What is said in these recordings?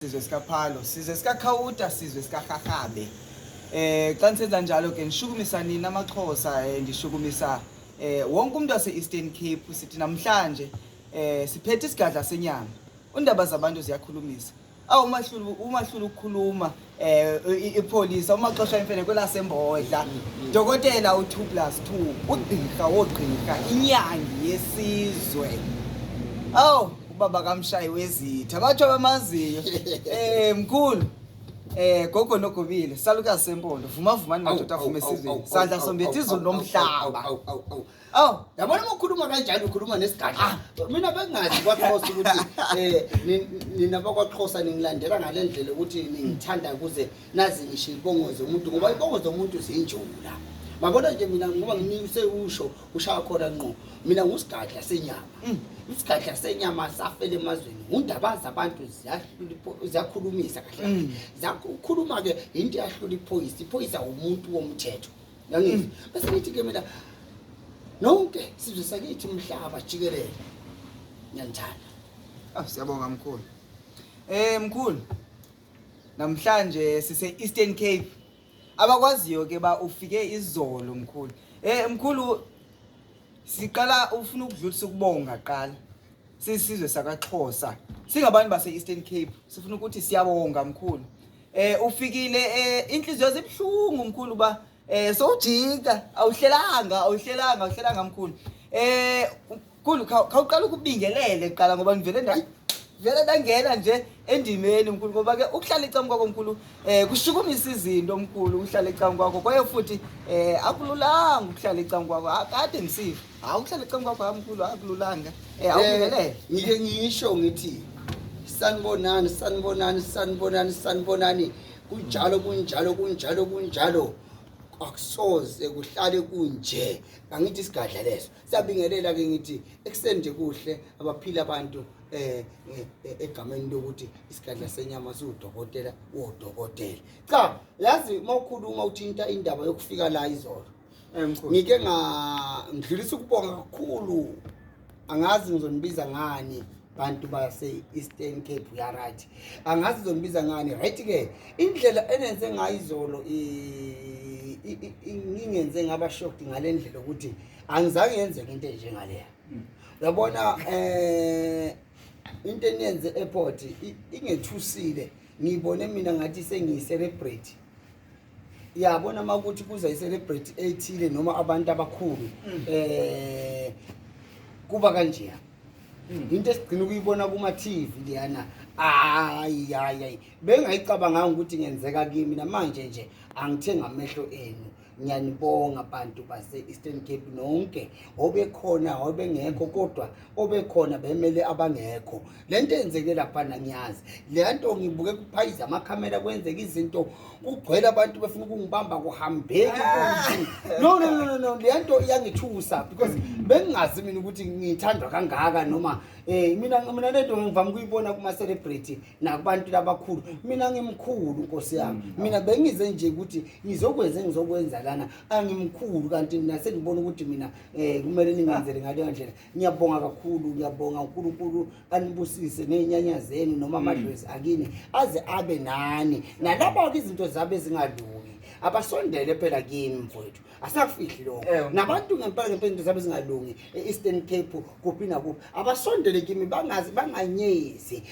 Sizwe sikaPhalo, sizwe sikaKhawuta, sizwe sikaRharhabe. Xa nisenza njalo ke nishukumisa nina amaXhosa, ndishukumisa wonke umuntu wase-Eastern Cape. Sithi namhlanje siphethe isigadla senyama. Undaba zabantu ziyakhulumisa. Awu umahlulu, umahlulu ukukhuluma ipholisa umaxosha imfene kwelasembodla. Dokotela u2 plus 2, ugqirha wogqirha, inyangi yesizwe. Awu ubaba kamshayi wezitha, batsho abamaziyo. Mkhulu. Gogo nogobile, salukazi sempondo, vuma vumani madoda avume esizweni. Sandla sombethe izulu nomhlaba. Awu, yabona uma ukhuluma kanjalo ukhuluma nesigadla. Mina bengazi kwaXhosa ukuthi nina bakwaXhosa ningilandela ngale ndlela ukuthi ningithanda kuze nazi ngisho ibongo zomuntu, ngoba ibongo zomuntu zinjula. Mabona nje mina ngoba nginise usho ushaya khona ngqo. Mina ngusigadla senyama. Isigadla senyama safela emazweni. Undaba zabantu ziyakhulumisa kahle. Ziyakhuluma ke into yahlula iphoyisa. Iphoyisa umuntu womthetho. Yangizwa. Bese ngithi ke mina nonke sizwe sakithi umhlaba jikelele. Ngiyanithanda. Ah, siyabonga mkhulu. Mkhulu. Namhlanje sise Eastern Cape. Abakwaziyo ke ba ufike izolo mkhulu. Mkhulu, siqala ufuna ukudlulisa ukubonga qala. Sisizwe sakaXhosa. Singabantu base Eastern Cape. Sifuna ukuthi siyabonga mkhulu. Ufikile, inhliziyo zibhlungu mkhulu ba sowujika, awuhlelanga, awuhlelanga, awuhlelanga mkhulu. Mkhulu, khawuqala ukubingelele kuqala ngoba ngivele nda vele ndangena nje endimeni mkhulu, ngoba ke ukuhlala ecam kwakho mkhulu kushukumisa izinto mkhulu, ukuhlala ecam kwakho kwaye futhi akululanga ukuhlala ecam kwakho. Akade ngisifa, hawu, ukuhlala ecam kwakho hayi mkhulu akululanga. Awubingelele. Ngike ngisho ngithi sanibonani, sanibonani, sanibonani, sanibonani, kunjalo, kunjalo, kunjalo, kunjalo, akusoze kuhlale kunje. Angithi isigadla leso siyabingelela ke, ngithi ekuseni nje kuhle abaphila abantu egameni lokuthi isigadla senyama siwudokotela wodokotela. Cha, yazi uma ukhuluma uthinta indaba yokufika la izolo, Mkhulu. Ngike ngidlulisa ukubonga kakhulu. Angazi ngizonibiza ngani bantu base Eastern Cape, ya right, angazi ngizonibiza ngani, right ke indlela enenze ngayo izolo ngingenze ngaba shocked ngale ndlela ukuthi angizange yenzeke into enjengaleya. Uyabona into eniyenze airport ingethusile. Ngibone mina ngathi sengiyi-celebrate, yabona makuthi kuza i-celebrity ethile noma abantu abakhulu, kuba kanjeya. Into esigcina ukuyibona kuma TV leyana, hayi hayi hayi, bengayicabanganga ukuthi ngenzeka kimi. Namanje nje angithenga amehlo enu. Ngiyanibonga bantu base Eastern Cape nonke, obekhona obengekho, kodwa obekhona bemele abangekho. Lento eyenzeke lapha ngiyazi le nto, ngibuke kuphayiza amakhamera, kwenzeka izinto, kugcwele abantu befuna ukungibamba, kuhambeki. No, no, no, no, no, le nto iyangithusa because bengingazi mina ukuthi ngithandwa kangaka noma mina lento ngivama ukuyibona kuma celebrity nakubantu labakhulu. Mina ngimkhulu nkosi yami. Mina bengize nje ukuthi ngizokwenza engizokwenza lana, angimkhulu kanti mina sengibona ukuthi mina kumele ningenzele ngaleyo ndlela. Ngiyabonga kakhulu, ngiyabonga. uNkulunkulu anibusise nezinyanya zenu noma amadlozi akini aze abe nani, nalabo ke izinto zabo ezingalungi abasondele phela kimi mfowethu, asakufihli lokho. Nabantu ngempela ngempela izinto zabo ezingalungi e-Eastern Cape kuphi nakuphi abasondele kimi, bangazi banganyezi.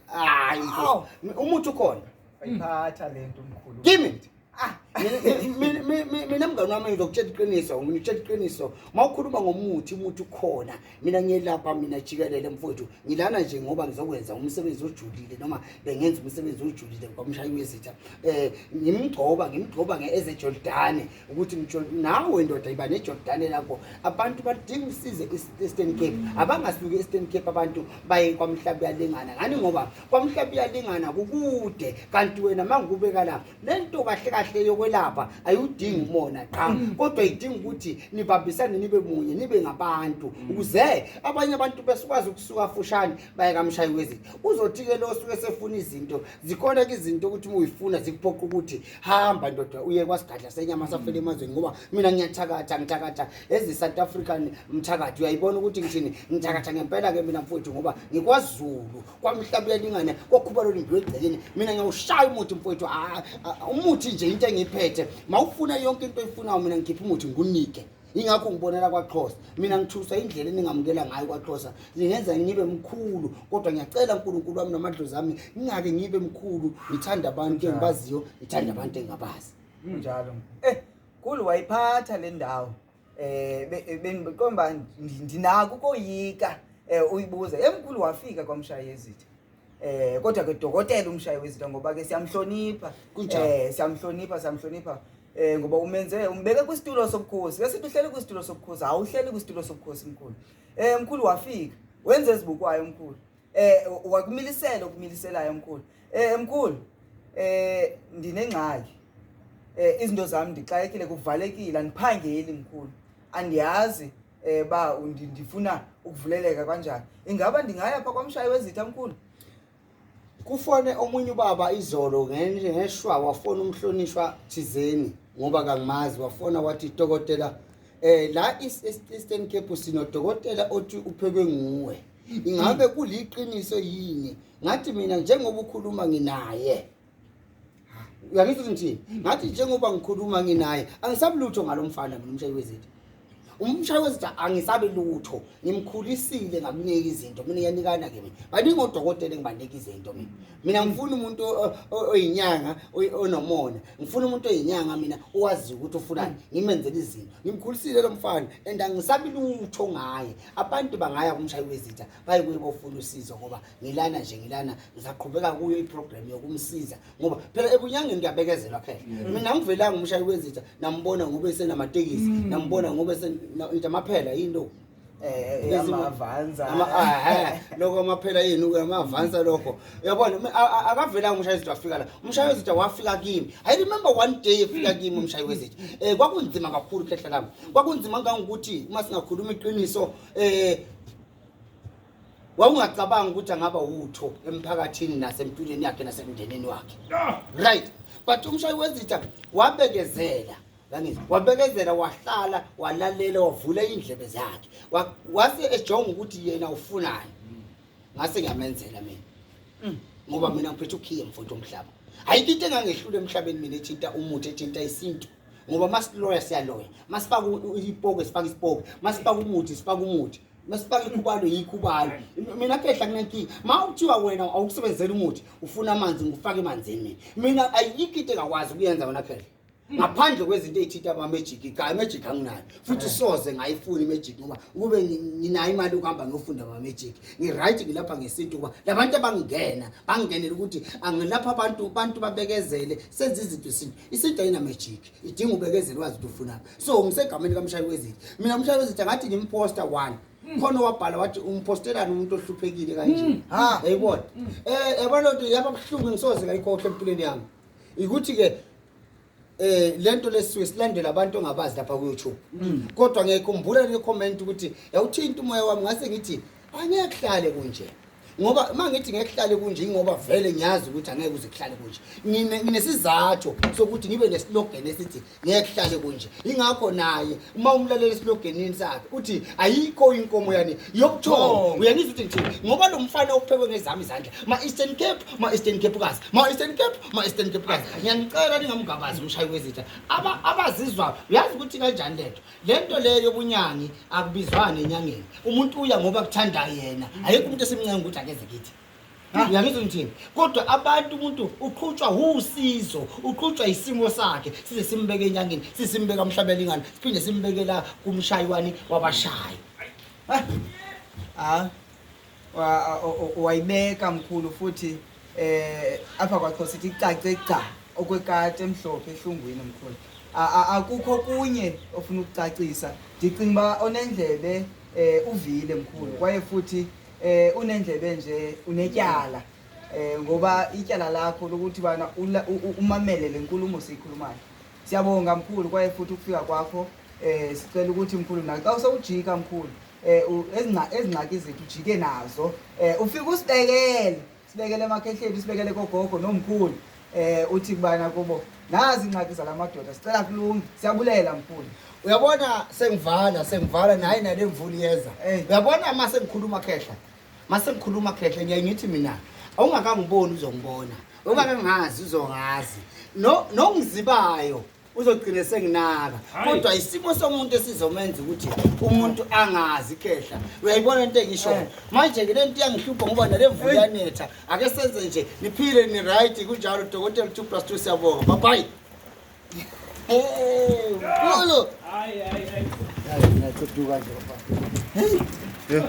Hayi, Awu. umuthi ukhona. Ayiphatha lento mkhulu. Kimi mina mngani wami ngizokutshela iqiniso, ngikutshela iqiniso. Uma ukhuluma ngomuthi, umuthi ukhona. Mina ngiyelapha mina jikelele mfowethu. Ngilana nje ngoba ngizokwenza umsebenzi ojulile noma bengenza umsebenzi ojulile kwamshayi wezitha. Ngimgcoba nge-ezeJordane ukuthi nawe ndoda iba neJordane lakho. Abantu badinga usizo e-Eastern Cape, abangasuki e-Eastern Cape abantu baye kwamhlaba uyalingana ngani, ngoba kwamhlaba uyalingana kukude, kanti wena mangikubeka la lento kahle kahle yokwenza. yokwelapha ayudingi umona qha, kodwa idinga ukuthi nibambisane, nibe munye, nibe ngabantu, ukuze abanye abantu besikwazi ukusuka fushane baye kamshayi wezinto. Uzothi-ke lo osuke sefuna izinto, zikhona-ke izinto ukuthi uma uyifuna zikuphoqa ukuthi hamba ndoda uye kwasigadla senyama safela emazweni, ngoba mina ngiyathakatha, ngithakatha ezi-South African mthakathi. Uyayibona ukuthi ngithini? Ngithakatha ngempela-ke mina mfowethu, ngoba ngikwaZulu, kwamhlaba uyalingana, kwakhuba lolimbiwe egcekeni. Mina ngiyawushaya umuthi mfowethu. Ah, ah, umuthi nje into engiyiphethe, mawufuna yonke into oyifunayo, mina ngikhipha umuthi ngikunike. Ingakho ngibonela kwaXhosa. Mina ngithusa indlela eningamukela ngayo kwaXhosa, lingenza ngibe mkhulu, kodwa ngiyacela uNkulunkulu wami namadlozi ami ngingake ngibe mkhulu. Ngithanda abantu engibaziyo, ngithanda abantu engingabazi. Kunjalo. Khulu, wayiphatha le ndawo. Bengiqomba ndinako ukoyika uyibuza. Emkhulu wafika kwamshayi ezitha. Kodwa ke dokotela umshayi wezitha, ngoba ke siyamhlonipha. Kunjalo. Siyamhlonipha, siyamhlonipha. Ngoba umenze umbeke kwisitulo sobukhosi. Bese uhleli kwisitulo sobukhosi, awuhleli kwisitulo sobukhosi mkhulu. Mkhulu wafika, wenze ezibukwayo mkhulu. Wakumilisela okumiliselayo mkhulu. Mkhulu, ndinengxaki. Izinto zami ndixakekile, kuvalekile, andiphangeli mkhulu. Andiyazi ba ndifuna ukuvuleleka kanjani. Ingaba ndingaya pha kwamshayi wezitha mkhulu? Kufone omunye ubaba izolo ngeshwa, wafona umhlonishwa thizeni, ngoba kangimazi, wafona wathi, dokotela, la Eastern Cape sinodokotela othi uphekwe nguwe, ingabe kuliqiniso yini? Ngathi mina, njengoba ukhuluma nginaye, uyangizwa ukuthi ngithini? Ngathi njengoba ngikhuluma nginaye, angisabi lutho ngalo mfana mina umshayi wezitha. Umshayi wezitha angisabi lutho, ngimkhulisile, ngakunika izinto. Mina ngiyanikana-ke, mina baningi odokotela engibanika izinto. Mina ngifuna umuntu oyinyanga onomona, ngifuna umuntu oyinyanga mina owaziyo ukuthi ufunani, ngimenzele izinto. Ngimkhulisile lo mfana and angisabi lutho ngaye. Abantu bangaya kumshayi wezitha, baye kuye bofuna usizo, ngoba ngilana nje, ngilana ngisaqhubeka kuyo iprogram yokumsiza, ngoba phela ebunyangeni kuyabekezelwa phela. Mina ngivelanga umshayi wezitha nambona ngoba esenamatekisi, nambona ngoba into amaphela yini Ama-Avanza. Lokho amaphela yini, ama-Avanza lokho, uyabona? Akavelanga umshayi wezitha wafika la. Umshayi wezitha wafika kimi, I remember one day efika kimi umshayi wezitha, kwakunzima kakhulu khehla lami, kwakunzima kangokuthi uma singakhuluma iqiniso, wawungacabanga ukuthi angaba utho emphakathini nasempilweni yakhe nasemndenini wakhe, right? But umshayi wezitha wabekezela. Yangizwa, wabekezela, wahlala, walalela, wavula indlebe zakhe, wase ejonga ukuthi yena ufunani. Ngase ngiyamenzela mina, ngoba mina ngiphethe ukhiye mfowethu omhlaba. Ayikho into engangehlula emhlabeni mina ethinta umuthi, ethinta isintu, ngoba masiloya siyaloya, masifaka ipoke sifaka isipoke, masifaka umuthi sifaka umuthi, masifaka ikhubalo yikhubalo. Mina khehla kunenkinga ma kuthiwa wena awukusebenzisela umuthi, ufuna amanzi, ngifake emanzini. Mina ayikho into engakwazi ukuyenza wena khehla, ngaphandle kwezinto ey'thinta ama-magic. Cha, i-magic anginayo, futhi soze ngayifuna i-magic, ngoba ukube nginayo imali yokuhamba ngiyofunda ama-magic, ngi-right ngilapha ngesintu, kuba labantu abangena bangingenela ukuthi angilapha abantu, bantu babekezele, senze izinto isintu. Isintu ayina-magic, idinga ubekezele, wazi ukuthi ufunani. So ngisegameni kamshayi wezitha mina. Umshayi wezitha ngathi ngimposta one, khona wabhala wathi, umpostelani umuntu ohluphekile kanje? Ha. Yayibona, yabona nto yaba buhlungu, ngisoze ngayikhohlwa empilweni yami, ukuthi-ke lento lesisuke silandela abantu ongabazi lapha ku YouTube, kodwa ngiyayikhumbula le comment ukuthi yawuthinta umoya wami. Ngase ngithi angeke kuhlale kunje, ngoba uma ngithi ngeke kuhlale kunje, ingoba vele ngiyazi ukuthi angeke kuze kuhlale kunje. Nginesizathu sokuthi ngibe neslogan esithi ngeke kuhlale kunje. Ingakho naye uma umlalela esloganini sakhe uthi ayikho inkomo yani yobuthongo. Uyangizwa ukuthi ngithini? Ngoba lo mfana uphekwe ngezami izandla. Ma Eastern Cape, ma Eastern Cape kazi, ma Eastern Cape, ma Eastern Cape kazi, ngiyanicela ningamgabazi umshayi wezitha. Abazizwa uyazi ukuthi kanjani lento leyo yobunyangi, akubizwane enyangeni. Umuntu uya ngoba kuthanda yena, ayikho umuntu esimncenga ukuthi akeze kithi. Uyangizwa ngithini? Kodwa abantu, umuntu uqhutshwa usizo, uqhutshwa isimo sakhe, size simbeke enyangeni, size simbeke amhlabelingane, siphinde simbeke la kumshayi wani wabashayi. Ah, wayibeka mkhulu, futhi apha kwaXhosa ithi icace gca okwekati emhlophe ehlungwini mkhulu. Akukho kunye ofuna ukucacisa? Ndicinga uba onendlebe uvile mkhulu, kwaye futhi unendlebe nje unetyala, ngoba ityala lakho lokuthi bana umamele le nkulumo siyikhulumayo. Siyabonga mkhulu kwaye futhi ukufika kwakho. Sicela ukuthi mkhulu naxa usewujika mkhulu ezingxaki zethu ujike nazo. Ufike usibekele, sibekele emakhehleni, usibekele kogogo nomkhulu. Uthi kubana kubo nazi ingxaki zalamadoda, sicela kulunge. Siyabulela mkhulu. Uyabona sengivala naye nale mvula iyeza. Uyabona mase ngikhuluma khehla. Mase ngikhuluma khehla ngiyaye ngithi mina awungakangiboni uzongibona. Ungakangazi uzongazi. No nongizibayo uzogcina senginaka. Kodwa isimo somuntu esizomenza ukuthi umuntu angazi khehla. Uyayibona into engisho. Manje ke lento iyangihlupha ngoba nale mvula iyanetha. Ake senze nje niphile ni right kunjalo dokotela 2 + 2 siyabonga. Bye bye. Hey, mkhulu. Hayi hayi hayi. Hayi, ngiyaqeduka nje baba. Hey.